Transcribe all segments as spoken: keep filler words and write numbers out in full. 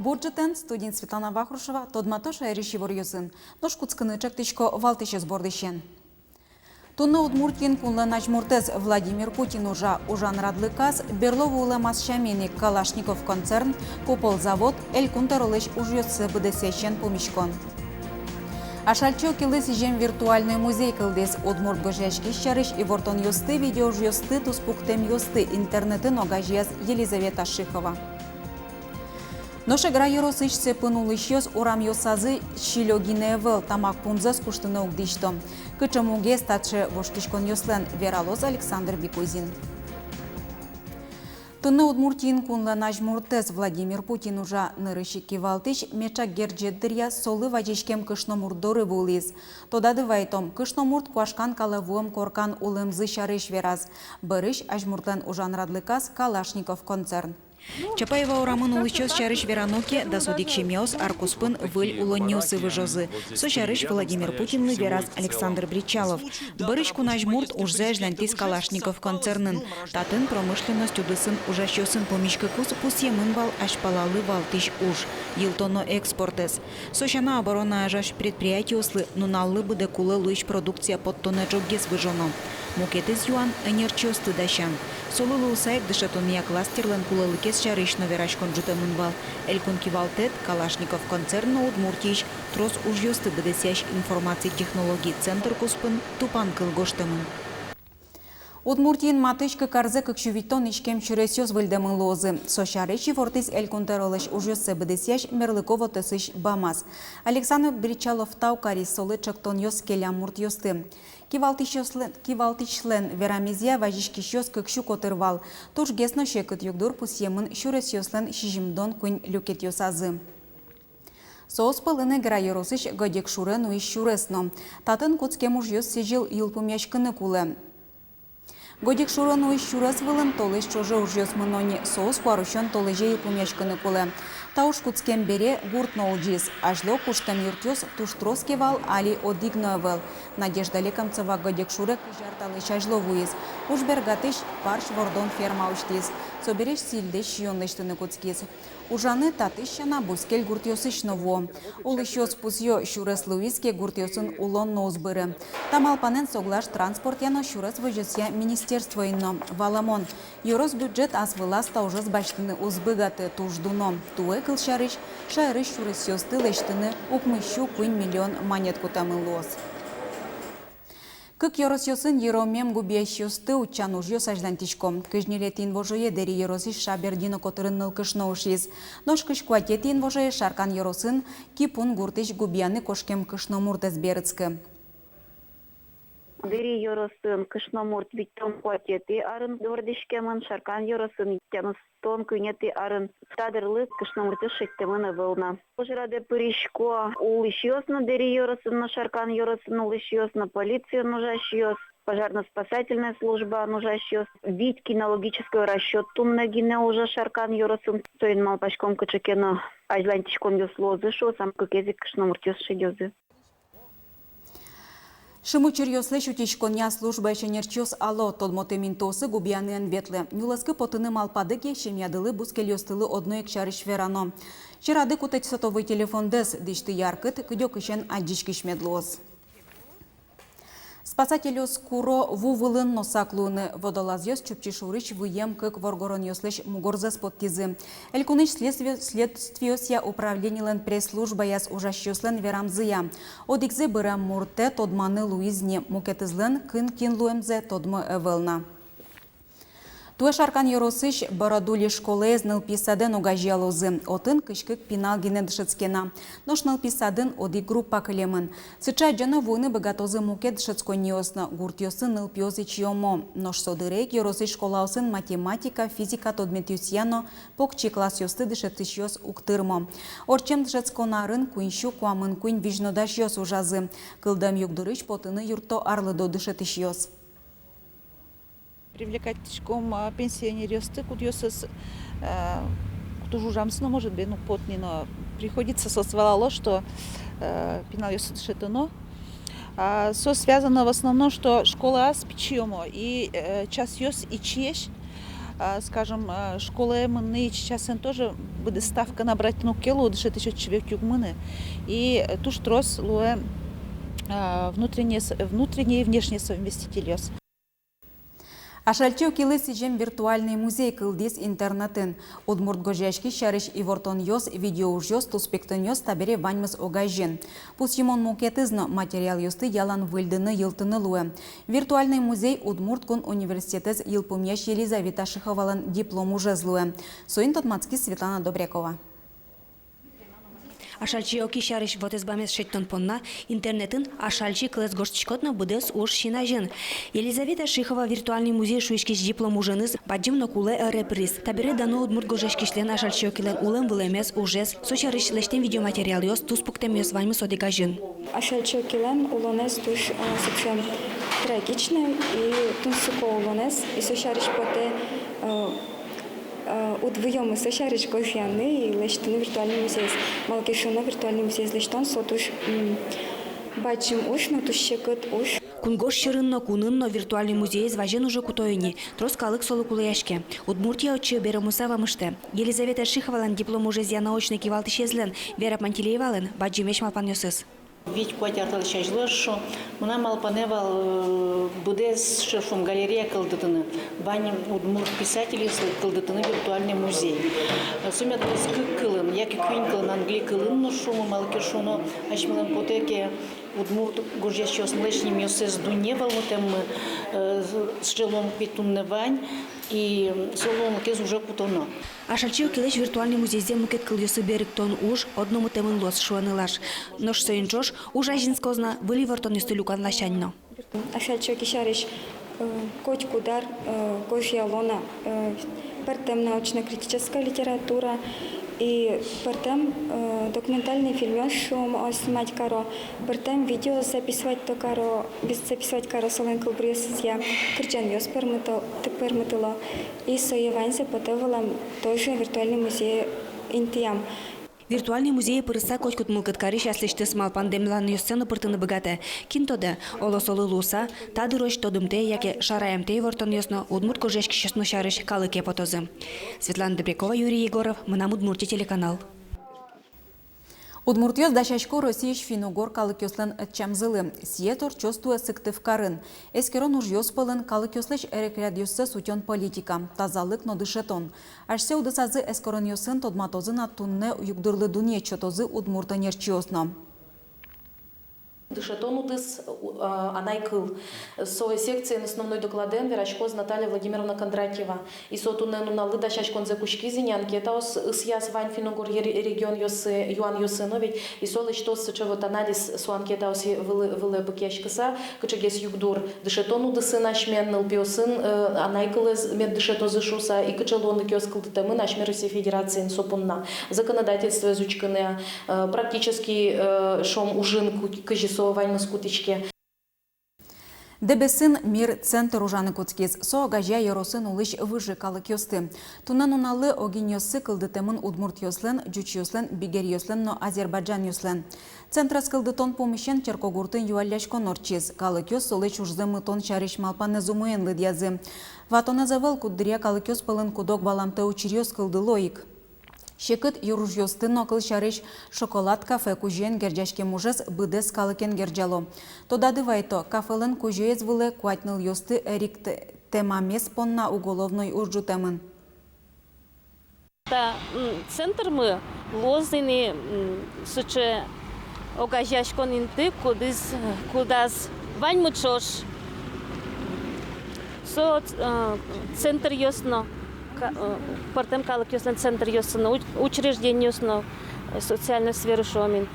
Ӝытэн! Студиын Светлана Вахрушева. Тодмато шаерысь иворъёсын. Нош кутскыны ӵектӥсько валтӥсез бордысен. Туннэ Удмуртиын кунлэн азьмуртэз Владимир Путин ужа. Ужан радлыказ берло вуылэмаз сямен ик Калашников концерн, Купол завод, Элькун тӧролэсь ужъёссэ быдэсъясен пумиськон. Ашальчи Окилы сӥзем виртуальной музей кылдӥз. Удмурт гожъяськись сярысь ивортонъёсты, видеоужъёсты, туспуктэмъёсты интернетын огазеяз Елизавета Шихова. Нош Эгра ёросысь Сепын улӥсьёс урамъёсазы сӥлё гинэ ӧвӧл, тамак пумзэс куштыны уг дӥсьто. Кыӵе мугез таӵе воштӥськонъёслэн, вералоз Александр Бикузин. Туннэ Удмуртиын кунлэн азьмуртэз Владимир Путин ужа. Нырысь ик кивалтӥсь меӵак герӟет дыръя солы вазиськем кышномурт доры вуылӥз. Тодады вайтом, кышномурт куашкан калэ вуэм коркан улэмзы сярысь вераз. Бӧрысь азьмуртлэн ужан радлыказ Калашников концерн. Чапаева урамын улӥсьёс сярысь верано ке, дас одӥг семьяос ар куспын выль улонниосы выжозы. Со сярысь Владимир Путинлы вераз Александр Бречалов. Бӧрысь кун азьмурт ужзэ азьланьтӥз Калашников концернын. Татын промышленность удысын ужасьёсын пумиськыкуз пусъемын вал азьпалалы валтӥсь уж — йылтоно экспортэз. Со сяна, оборона ӧжась предприятиослы нуналлы быдэ кулэ луись продукция поттонэ ӝоггес выжоно. Мукетыз юан — ӧнерчиосты дасян. Солы луыса ик дышетонъя кластерлэн кулэлыкез сярысь но вераськон ӝутэмын вал. Элькун кивалтэт, Калашников концерн но Удмуртиысь трос ужъёсты быдэсъясь информаци технологий центр куспын тупанкыл гожтэмын. Удмуртиын матысь кык арзэ кык сю витьтон иськем сюресъёс выльдэмын луозы. Со сярысь ивортӥз Элькун тӧролэсь ужъёссэ быдэсъясь мерлыко вотэсысь бамаз. Александр Бречалов тау кариз солы ӵектонъёс келям муртъёсты. Кивалтӥсьёслэн, кивалтӥсьлэн верамезъя, вазиськисьёс кык сю котыр вал. Тужгес но секыт югдур пусъемын сюресъёслэн сизьымдон куинь люкетъёсазы. Соос пӧлын Эгра ёросысь Годекшуре нуись сюрес но. Татын кутскем ужъёс сӥзьыл йылпумъяськыны кулэ. Годекшуре нуись сюрес вылын толэзь ӵоже ужъёс мыно ни, соос куарусён толэзе йылпумъяськыны кулэ. Та уж кутскем бере гурт но улӟиз. Азьло куштэм юртъёс туж трос ке вал, али одӥг но ӧвӧл. Надежда Лекомцева Годекшуре кызь ар талэсь азьло вуиз. Уж бергатӥсь парсь вордон ферма усьтӥз. Собере сӥльдэсь сиён лэсьтыны кутскиз. Ужаны татысь сяна бускель гуртъёсысь но вуо. Улӥсьёс пусъё, сюрес луиз ке, гуртъёсын улон но уз быры. Та малпанэн соглаш транспортъя но сюрес возёсъя министерствоын но. Валамон, ёрос бюджет ас вылаз та ужез басьтыны уз быгаты, туж дуно. Туэ, кылсярысь, шаерысь сюресъёсты лэсьтыны укмыс сю куинь миллион манет кутэмын луоз. Кык ёросъёсын йыромем губиясьёсты утчан ужъёс азьланьтӥсько. Кызь ньылетӥ инвожое Дэри ёросысь Шабердино котырын нылкышно ышиз. Нош кызь куатетӥ инвожое Шаркан ёросын Кипун гуртысь губияны кошкем кышномурт ӧз берытскы. Дэри ёросын кышномурт витьтон куатетӥ арын вордӥськемын, Шаркан ёросын тямыс тон куинетӥ арын. Та дырлы кышномуртъёс шедьтэмын ӧвӧл на. Ужрадэ пырисько улӥсьёс но, Дэри ёросын но, Шаркан ёросын улӥсьёс но, полициын ужасьёс, пожарно-спасательной службаын ужасьёс. Вить кинологической расчёт туннэ гинэ ужа Шаркан ёросын. Соин малпаськом, кыӵе ке но азьланьтӥськонъёс луозы шуо, сам кыкез ик кышномуртъёс шедёзы. Шимучыръёслэсь утиськонъя службаысь ӧнерчиос ало: тодмотэм интыосы губияны эн ветлэ. Нюлэскы потыны малпады ке, семьядылы, бускельёстылы одно ик сярысь верано. Сьӧрады кутэть сотовой телефондэс, дӥсьты яркыт, кыдёкысен адӟиськись мед луоз. Спасательёс куро ву вылын но сак луыны. Водолазъёс Чупчи шурысь выем кык воргоронъёслэсь мугорзэс поттӥзы. Элькунысь следстви-, следствиосъя управленилэн пресс-службаяз ужасьёслэн верамзыя, одӥгзы бырем муртэ тодманы луиз ни, мукетызлэн кын кин луэмзэ тодмо ӧвӧл на. Туэ Шаркан ёросысь Бородули школаез нылпи садэн огазеялозы. Отын кызь кык пинал гинэ дышетске на. Нош нылпи садын одӥг группа кылемын. Сыӵе адӟоно вуыны быгатозы мукет дышетсконниос но. Гуртъёсы нылпиос ичиомо. Нош со дыре ик ёросысь школаосын математика, физика тодметъёсъя но покчи классъёсты дышетӥсьёс уг тырмо. Ортчем дышетскон арын куинь сю куамын куинь визьнодасьёс ужазы. Кылдэм югдурысь потыны юртто арлыдо дышетӥсьёс. Привлекатьтӥськом, а, пенсионеръёсты, кудъёсыз, а, туж ужамзы но, может быть, ну, потни но, приходится, соос валало, что, а, пиналъёсты дышетоно. А, со связано в основном, что школаос пичиомо, и, э, часъёс ичиесь, А, скажем, а, школае мыныны ичи часэн тоже быдэс ставка набрать но уг ке луы, дышетӥсь отчы век уг мыны. И, э, туж трос луэ, а, внутренние с-, внутренние и внешние совместительёс. Ашальчи Окилы сӥзем виртуальный музей кылдӥз интернетын. Удмурт гожъяськись сярысь ивортонъёс, видеоужъёс, туспиктонъёс — табере ваньмыз огазьын. Пусйымон мукетыз но: материалъёсты ялан выльдыны, йылтыны луэ. Виртуальный музей Удмурт кун университетэз йылпумъясь Елизавета Шиховалэн диплом ужез луэ. Соин тодматскиз Светлана Добрякова. Ашальчи Оки сярысь вотэс бамез шедьтон понна интернетын ашальчи кылэз гожтӥськод но, быдэс уж син азьын. Елизавета Шихова виртуальный музей шуиськись диплом уженыз бадӟым но кулэ ӧре пыриз. Табере дано удмурт гожъяськисьлэн Ашальчи Окилэн улэм-вылэмез, ужез, со сярысь лэсьтэм видеоматериалъёс, туспуктэмъёс — ваньмыз одӥг азьын. Ашальчи Окилэн улонэз туж, а, совсем трагичной и тунсыко улонэз, и со сярысь потэ, а, а, уд выёмы со сярысь гожъяны и лэсьтыны виртуальный музейез. Малы ке шуоно, виртуальный музейез лэсьтон — со туж, м, бадӟым уж но туж секыт уж. Кунгож сьӧрын но, кунын но виртуальный музеез вазен уже куто ини. Трос калык солы кулэяське. Удмуртия отчы беромыса вамыштэ. Елизавета Шиховалэн диплом ужезъя научной кивалтӥсезлэн Вера Пантелеевалэн бадӟымесь малпанъёсыз. Вить-куать ар талэсь азьло, шуом, мынам малпанэ вал, э, быдэс, шуом, галерея кылдытыны, вань удмурт писательёслы кылдытыны виртуальный музей. Э, со мед луоз кык кылын, яке куинь кылын, англи кылын но, шуом, малы ке шуоно, асьмелэн потэ ке, удмурт гожъясьёслэсь нимъёссэс дунне вӧлмытэммы, э, сыӵе луонлык ведь туннэ вань, и со луонлыкез уже кутоно. Ашальчи Окилэсь виртуальный музейзэ мукет кылъёсы берыктон уж одно мытэмын луоз, шуэ нылаш. Нош соин ӵош уж азинскоз на выль ивортонъёсты люкан ласянь но. Ашальчи Оки сярысь, э, котькуд ар, э, гожъяло на, э, пӧртэм научно-критической литература, и пӧртэм, э, документальный фильмъёс, шуом, снимать каро, пӧртэм видео записывать то каро, вис-, записывать каро солэн кылбуръёсызъя, кырӟанъёс пӧрмыто-, т-, пӧрмытыло. И сое ваньзэ потэ вылэм тоже виртуальный музей интыям. Виртуальный музее пырыса, котькуд мылкыд карись аслэсьтыз малпан-дэмланъёссэ но пыртыны быгатэ. Кин тодэ, оло, солы луыса, та дырозь тодымтэ яке шараямтэ ивортонъёс но, удмурт гожъяськисьёс но сярысь калыке потозы. Светлана Добрякова, Юрий Егоров, «Мынам Удмуртие» телеканал. Удмуртъёс дасясько Россиысь финн-угор калыкъёслэн ӧтчамзылы. Сие ортчоз туэ Сыктывкарын. Эскерон ужъёс пӧлын калыкъёслэсь эрикрядъёссэс утён политика, тазалык но дышетон. Асьсэ удысазы эскеронъёсын тодматозы на туннэ югдурлы дунъет, сётозы удмурт ӧнерчиос но. Дышетон удыс, у-, а, анай кыл. Со секциын основной докладэн вераськоз Наталья Владимировна Кондратьева. И со туннэ нуналлы дасяськонзэ кутскиз ини, анкетаос ысъяз вань финн-угор ре-, регионъёсы, юанъёсы но ведь. И со лэсьтоз сыӵе вот анализ, со анкетаос вылэ, вылэ быкъяськыса, кыӵегес югдур дышетон удысын асьмелэн, нылпиосын, э, анай кылэз мед дышетозы шуыса, и кыӵе луонлыкъёс кылдытэмын асьме Россия Федерациын со понна. Законодательствоез учкыны, э, практически, э, шуом, ужын ку-, кызьы со ваньмыз кутӥське. Дэбесын «Мир» центр ужаны кутскиз. Со огазея ёросын улӥсь выжы калыкъёсты. Туннэ нуналлы огинъёссы кылдытэмын удмуртъёслэн, ӟучъёслэн, бигеръёслэн но азербайджанъёслэн. Центрез кылдытон пумысен Черкогуртын юалляськон ортчиз. Калыкъёс солэсь ужзэ мытон сярысь малпанэз умоен лыдъязы. Ватонэз ӧвӧл, куддыръя калыкъёс пӧлын куд-ог валамтэ учыръёс кылдыло ик. Секыт юружъёсты но, кылсярысь, шоколад кафе кузёен герӟаськем ужез быдэс калыкен герӟало. Тодады вайто, кафелэн кузёез вылэ куать нылъёсты эриктэмамез понна уголовной уж ӝутэмын. Та, м, центрмы луоз ини, м, сыӵе огазеяськон инты, кудӥз, кудаз ваньмы ӵош со, э, центръёс но, ка-, э, пӧртэм калыкъёслэн центръёссы но, уч-, учреждениос но, э, социальной сфера, шуом ини,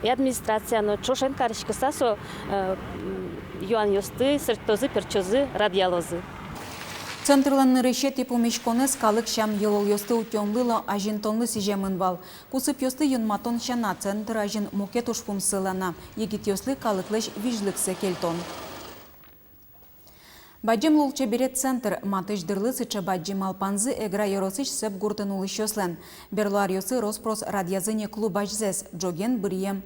и администрация но ӵошен кариськыса со, э, м, юанъёсты сэрттозы, пертчозы, радъялозы. Центрлэн нырысетӥ пумиськонэз калык сям-йылолъёсты утёнлы но азинтонлы сӥземын вал. Кусыпъёсты юнматон сяна, центр азьын мукет ужпум сылэ на: егитъёслы калыклэсь визьлыксэ кельтон. Бадӟым лулчеберет центр. Матысь дырлы сыӵе бадӟым малпанзы Эгра ёросысь Сеп гуртын улӥсьёслэн. Берло аръёсы рос-прос радъязы ни клуб азьзэс, ӝоген быръем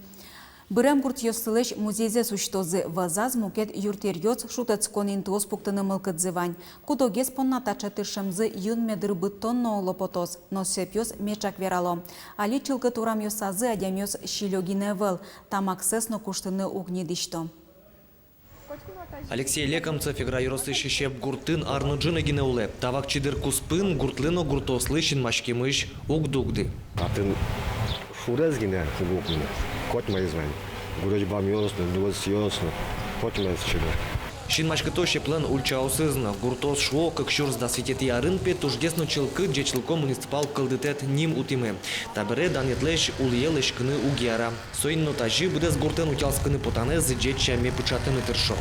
Бырем гуртъёсылэсь музейзэс усьтозы, вӧзаз мукет юртъеръёс, шутэтскон интыос пуктыны мылкыдзы вань. Куд-огез понна таӵе тыршемзы юнме дыр быдтон но лопотоз, но сепъёс меӵак верало: али чылкыт урамъёсазы адямиос сӥлё гинэ ӧвӧл, тамаксэс но куштыны уг ни дӥсьто. Алексей Лекомцев Эгра ёросысь Сеп гуртын ар но ӝыны гинэ улэ. Та вакчи дыр куспын гуртлы но гуртъёслы синмаськемысь уг дугды. Татын шурез гинэ уг луы, котьмаез вань. Гурезь бамъёс но, нюлэсъёс но, котьмаез чебер. Синмаськыто Сеплэн ульчаосыз но. Гуртъёс шуо, кык сюрс дас витетӥ арын, пе, тужгес но чылкыт ӟечлыко муниципал кылдытэт ним утӥмы. Табере данъетлэсь улӥе лэзькыны уг яра. Соин но тазьы быдэс гуртэн утялтскыны потанэз ӟеч сяме пыӵатыны тыршо.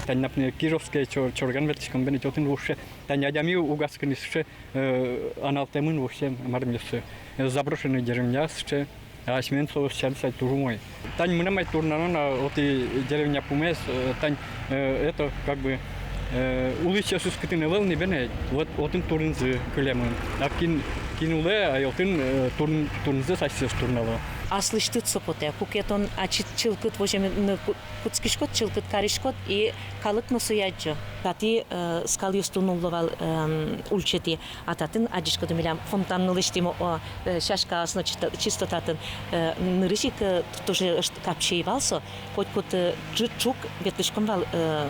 Тани, например, Кижовское чор-, чорыган ветлӥськом бен, отын вообще тани адями уг адскы ни сыӵе, э, аналтэмын вообще марымъёссы. Э, заброшенный деревня сыӵе, а асьмелэн со сям сай туж умой. Тани мынам ай турнано на отӥ деревня пумез, э, тани, э, это как бы, э, улӥсьёсыз кытын ӧвӧл ни бен, вот отын турынзы кылемын. А кин, кин улэ, ай отын, э, турын, турынзэс асьсэос турнало. Аслэсьтыд со потэ, куке тон ачид чылкыт возьыны ку-, кутскиськод, чылкыт кариськод, и калык но сое адӟо. Татӥ, э, скалъёс ту нулло вал, эм, ульчатӥ, а татын адӟиськоды, милям фонтан но лэсьтӥмы, о, э, сяськаос но чисто, чисто татын, э, нырысь ик, э, тоже ышт-, капчи ӧй вал со, котькуд, э, ӵу-, ӵук ветлӥськом вал, э,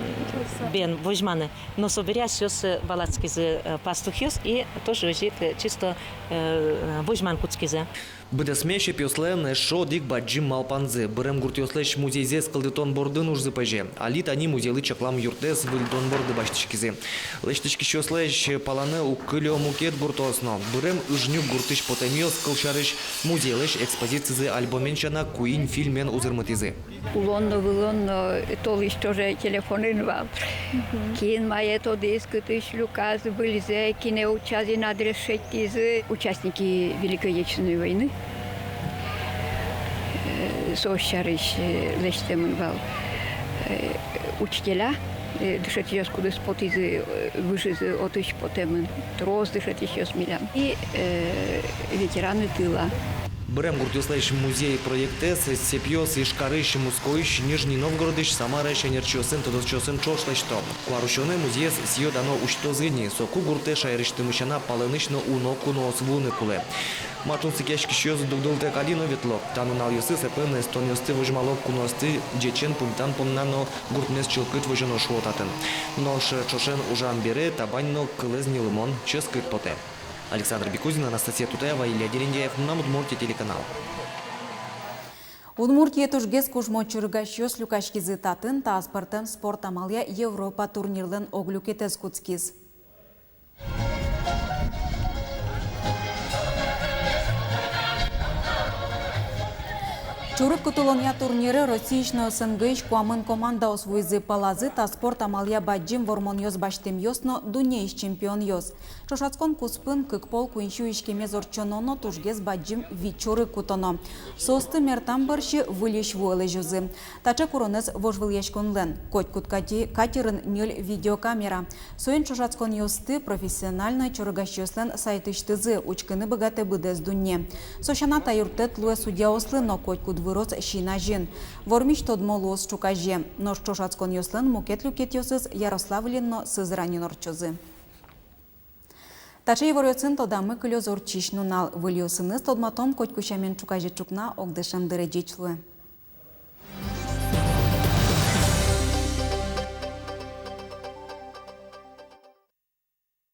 бен возьманы. Но собере асьсэос, э, валатскизы, э, пастухъёс, и тоже озьы ик, э, чисто, э, возьманы кутскизы. Быдэсме Сепъёслэн эшшо одӥг бадӟым малпанзы: бырем гуртъёслэсь музейзэс кылдытон бордын ужзы пӧзе. Али тани музейлы чаклам юртэз выльдон борды басьтӥськизы. Лэсьтӥськисьёслэсь палэнэ уг кылё мукет гуртъёс но. Бырем Ыжнюк гуртысь потэмъёс, кылсярысь, музейлэсь экспозицизэ альбомен сяна, куинь фильмен узырмытӥзы. Улон но, вылон но толэзь тоже телефонын вал. Мгм. Кин мае тодӥз, кытысь люказ выльзэ, кинэ утчазы но адрес шедьтӥзы. Участники Великой Отечественной войны, э, соос сярысь, э, лэсьтэмын вал, э, учителя, э, дышетӥсьёс, кудӥз потӥзы, э, выжизы, отысь потэмын. Трос дышетӥсьёс милям. И, э, ветераны тыла. Бырем гуртъёслэсь музей проектэз Сепъёс Ижкарысь, Мускоысь, Нижний Новгородысь, Самараысь ӧнерчиосын, тодосчиосын ӵош лэсьто. Куарусёнэ музейез сӥё-дано усьтозы ни, соку гуртэ шаерысьтымы сяна палэнысь но уно куноос вуыны кулэ. Ма, тунсыкъяськисьёс дугдылытэк али но ветло. Та нуналъёсы Сепын эстонъёсты возьмало, куноосты ӟечен пумитан понна но гуртмес чылкыт возёно, шуо татын. Нош ӵошен ужам бере табань но кылэз ньылымон ческыт потэ. Александр Бекузин, Анастасия Тутаева, Илья Дерендяев, «Мынам Удмуртие» телеканал. Удмуртие тужгес кужмо чорыгасьёс люкаськизы. Татын та аспӧртэм спорт амалъя Европа турнирлэн ог люкетэз кутскиз. Чорыг кутылонъя турнире Россиысь но СНГ-ысь куамын командаос вуизы. Пӧлазы та спорт амалъя бадӟым вормонъёс басьтэмъёс но дуннеысь чемпионъёс. Ӵошатскон куспын кык пол куинь сю иськемез ортчоно но тужгес бадӟым вить чорыг кутоно. Соосты мертам бӧрсьы выльысь вуэ лэзёзы. Таӵе куронэз вожвылъяськонлэн. Котькуд кате-, катерын ньыль видеокамера. Соин ӵошатсконъёсты профессиональной чорыгасьёслэн сайтысьтызы учкыны быгатэ быдэс дунне. Со сяна, та юрттэт луэ судьяослы но, котькуд вырос син азьын. Вормись тодмо луоз ӵуказе. Нош ӵошатсконъёслэн мукет люкетъёсыз Ярославльын но Сызраньын ортчозы. Таӵе иворъёсын тодамы кылёз ортчись нунал. Выльёсыныз тодматом котьку сямен ӵуказе ӵукна огдышем дыре. Ӟеч луэ.